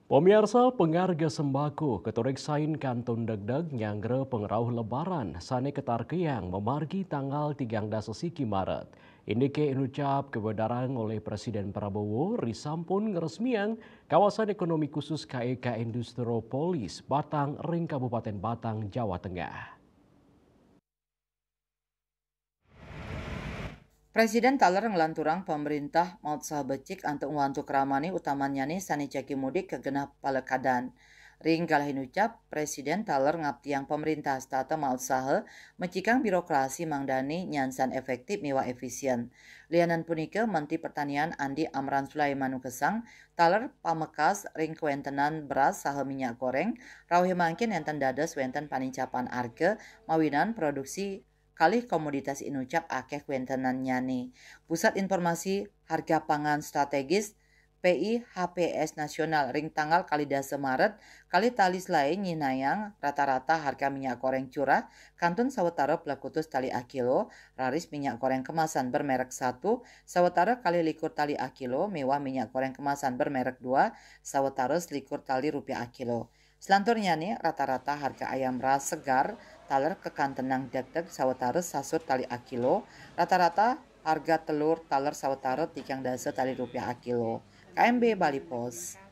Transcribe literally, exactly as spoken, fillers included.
Pamiarsa, pangarga sembako katurik sain kantun dagdag nyanggra pangrauh Lebaran sané katarkiang mamargi tanggal tigang dasa siki Maret. Indiké inucap kabadarang olih Presiden Prabowo ri sampun ngresmiang kawasan ekonomi khusus K E K Industrial Polis Batang ring Kabupaten Batang, Jawa Tengah. Presiden taler nglanturang pamréntah mautsaha becik antuk ngwantu kramané utamannyané sané jagi mudik ka genah palekadan. Ring galahé inucap, Presiden taler ngaptiang pamréntah setata mautsaha mecikang birokrasi mangdané nyansan efektif miwah efisien. Lianan punika, Menteri Pertanian Andi Amran Sulaiman nukesang taler pamekas ring kawéntenan beras saha minyak goréng, rauhé mangkin nénten dados wénten panincapan arga mawinan produksi kalih komoditas inucap akéh kawéntenannyané. Pusat Informasi Harga Pangan Strategis, P I H P S, Nasional ring tanggal kalih dasa Maret, kalih tali selaé nyihnayang rata-rata harga minyak goréng curah kantun sawatara plekutus tali akilo, raris minyak goréng kemasan bermerek satu sawatara kalih likur tali akilo miwah minyak goréng kemasan bermerek dua sawatara selikur tali rupiah akilo. Selanturnyané, rata-rata harga ayam ras segar taler kakantenang dagdag sawatara sasur tali akilo, rata-rata harga telur taler sawatara tigang dasa tali rupiah akilo. K M B Bali Post.